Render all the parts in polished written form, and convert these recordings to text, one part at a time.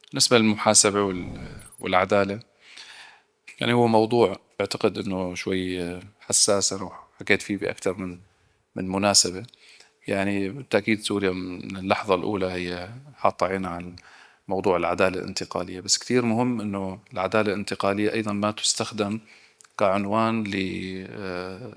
بالنسبة للمحاسبة والعدالة، يعني هو موضوع بعتقد أنه شوي حساس، أنا حكيت فيه بأكثر من مناسبة. يعني بالتأكيد سوريا من اللحظة الأولى هي حاطة عينها على موضوع العدالة الانتقالية، بس كثير مهم أنه العدالة الانتقالية أيضا ما تستخدم كعنوان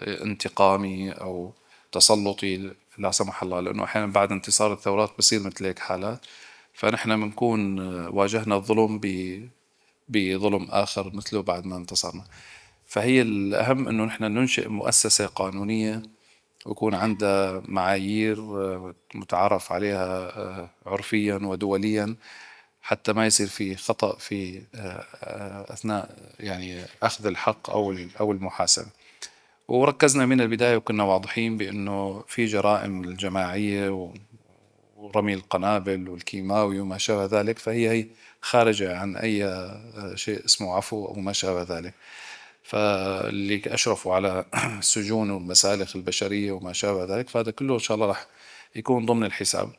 لانتقامي أو تسلطي لا سمح الله، لأنه أحيانا بعد انتصار الثورات بصير مثل هيك حالات، فنحن بنكون واجهنا الظلم بظلم آخر مثله بعد ما انتصرنا. فهي الأهم أنه نحن ننشئ مؤسسة قانونية ويكون عندها معايير متعارف عليها عرفيا ودوليا، حتى ما يصير في خطأ في أثناء يعني أخذ الحق أو المحاسبة. وركزنا من البداية وكنا واضحين بأنه في جرائم الجماعية ورمي القنابل والكيماوي وما شابه ذلك، فهي خارجة عن أي شيء اسمه عفو أو ما شابه ذلك. فاللي أشرفوا على السجون والمسالخ البشرية وما شابه ذلك، فهذا كله إن شاء الله رح يكون ضمن الحساب.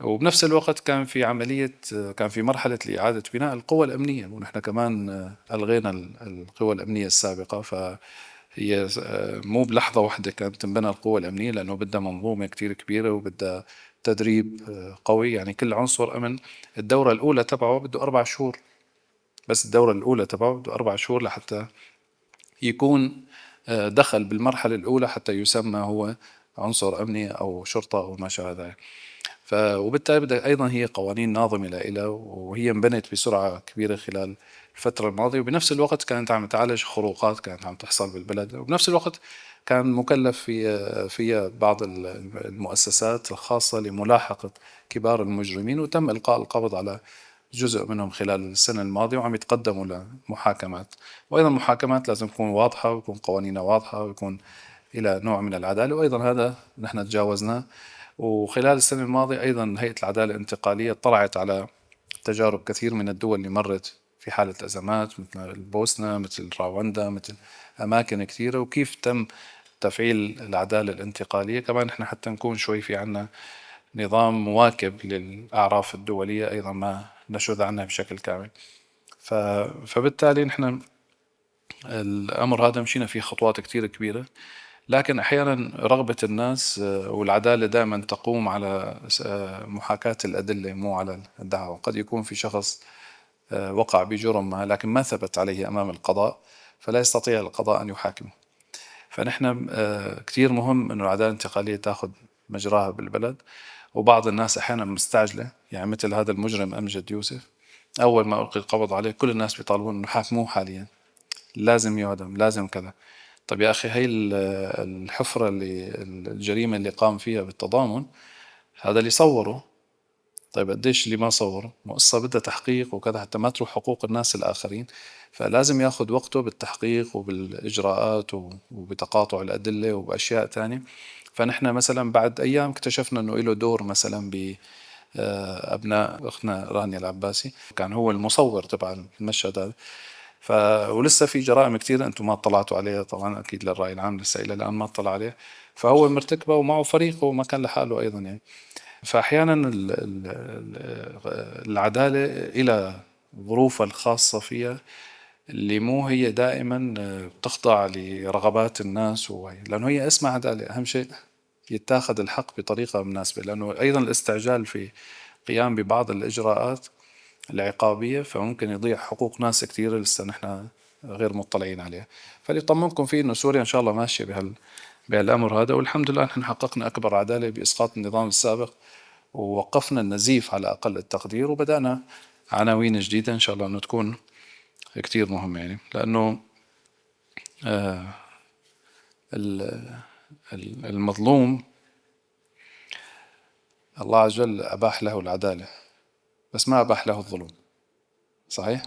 وبنفس الوقت كان في عملية، كان في مرحلة لإعادة بناء القوى الأمنية، ونحن كمان ألغينا القوى الأمنية السابقة، فهي مو بلحظة واحدة كانت تنبنى القوى الأمنية، لأنه بدها منظومة كتير كبيرة وبدها تدريب قوي. يعني كل عنصر أمن الدورة الأولى تبعه بده 4 شهور، بس الدورة الأولى تبعه بده 4 شهور لحتى يكون دخل بالمرحلة الأولى حتى يسمى هو عنصر أمني أو شرطة أو ما شابه ذلك. وبالتالي بدها أيضا هي قوانين ناظمة لإلها، وهي انبنت بسرعة كبيرة خلال الفترة الماضية، وبنفس الوقت كانت عم تعالج خروقات كانت عم تحصل بالبلد، وبنفس الوقت كان مكلف فيها بعض المؤسسات الخاصة لملاحقة كبار المجرمين، وتم إلقاء القبض على جزء منهم خلال السنة الماضية وعم يتقدموا لمحاكمات. وأيضا المحاكمات لازم تكون واضحة ويكون قوانينها واضحة ويكون إلى نوع من العدالة، وأيضا هذا نحن تجاوزناه. وخلال السنة الماضية أيضا هيئة العدالة الانتقالية اطلعت على تجارب كثير من الدول اللي مرت في حالة أزمات مثل البوسنة، مثل رواندا، مثل أماكن كثيرة، وكيف تم تفعيل العدالة الانتقالية. كمان نحن حتى نكون شوي في عنا نظام مواكب للأعراف الدولية أيضا ما نشذ عنها بشكل كامل. فبالتالي نحن الأمر هذا مشينا فيه خطوات كثير كبيرة، لكن أحيانا رغبة الناس والعدالة دائما تقوم على محاكاة الأدلة مو على الدعوة. قد يكون في شخص وقع بجرم ما لكن ما ثبت عليه أمام القضاء، فلا يستطيع القضاء أن يحاكمه. فنحن كثير مهم أنه العدالة الانتقالية تأخذ مجراها بالبلد. وبعض الناس أحيانا مستعجلة، يعني مثل هذا المجرم أمجد يوسف أول ما ألقي القبض عليه كل الناس بيطالبون أنه حاكموه حاليا، لازم يعدم، لازم كذا. طيب يا أخي، هي الحفرة اللي الجريمة اللي قام فيها بالتضامن هذا اللي صوره، طيب قديش اللي ما صوره؟ قصة بدها تحقيق وكذا حتى ما تروح حقوق الناس الآخرين، فلازم ياخذ وقته بالتحقيق وبالإجراءات وبتقاطع الأدلة وبأشياء تانية. فنحن مثلا بعد أيام اكتشفنا أنه له دور مثلا ب أبناء أختنا رانيا العباسي، كان هو المصور تبع المشهد هذا. ولسه في جرائم كثير أنتم ما اطلعتوا عليها طبعا، أكيد للرأي العام لسه إلى الآن ما اطلع عليها، فهو مرتكبه ومعه فريقه وما كان لحاله أيضا يعني. فأحيانا العدالة إلى ظروفها الخاصة فيها اللي مو هي دائما بتخضع لرغبات الناس، لأنه هي اسمها عدالة، أهم شيء يتاخذ الحق بطريقة مناسبة، لأنه أيضا الاستعجال في قيام ببعض الإجراءات العقابية فممكن يضيع حقوق ناس كثيرة لسه نحن غير مطلعين عليها. فاللي يطمنكم فيه إنه سوريا إن شاء الله ماشية بهالأمر هذا، والحمد لله نحن حققنا أكبر عدالة بإسقاط النظام السابق ووقفنا النزيف على أقل التقدير، وبدأنا عناوين جديدة إن شاء الله إنه تكون كتير مهمة، يعني لأنه المظلوم الله عز وجل أباح له العدالة بس ما أباح له الظلم، صحيح؟